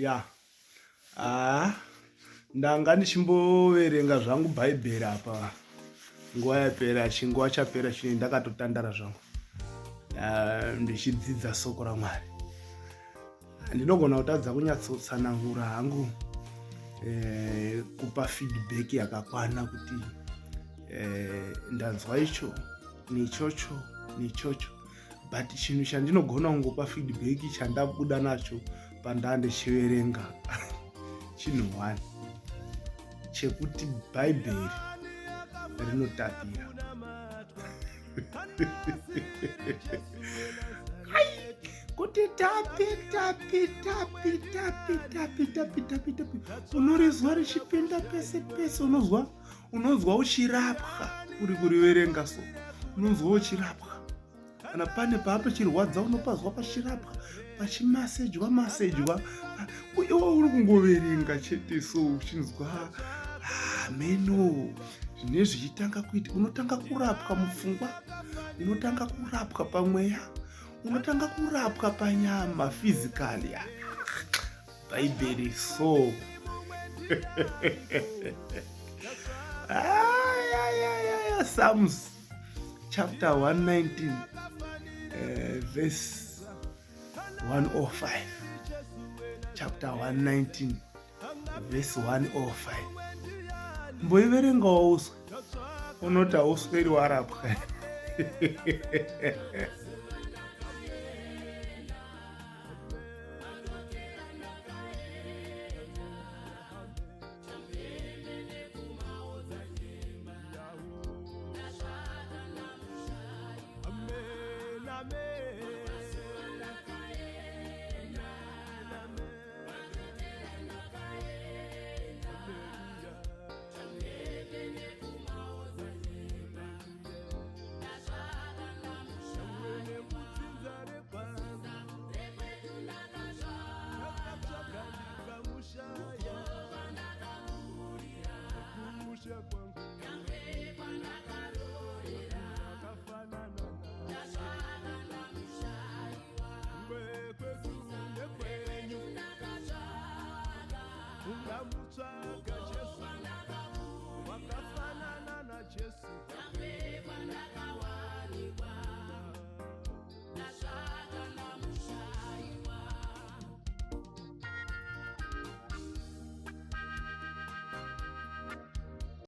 Ya haa ndanga ndichimboverenga zvangu bhaibheri apa nguva yapera chinguva chapera chine ndakatotandara zvangu ah, ndichidzidza soko ramwari ndinogona kutadza kunyatsotsanangura hangu eh, kupa feedback yakakwana kuti eh, ndanzwa icho nechocho nechocho but chinhu chandinogona kungopa feedback chandabuda nacho pandaa ndichiverenga chinhu one chekuti bhaibheri rinotapira kuti tapi tapi tapi tapi tapi tapi tapi tapi unorizwa richipinda pese pese unozwa unonzwa uchirapwa uri kuriverenga so unonzwa uchirapwa kana pane paapachirwadza unopazwa pachirapwa pachimasejwa masejwa iwe uri kungoverenga chete so uchinzwa hameno zvine zvichitanga kuita unotanga kurapwa mupfungwa unotanga kurapwa pamweya unotanga kurapwa panyama physically bhaibheri so psalms chapter 119 uh, verse 105 chapter 119 verse 105 mboiverengawo uswe unoti hausweri warapwa.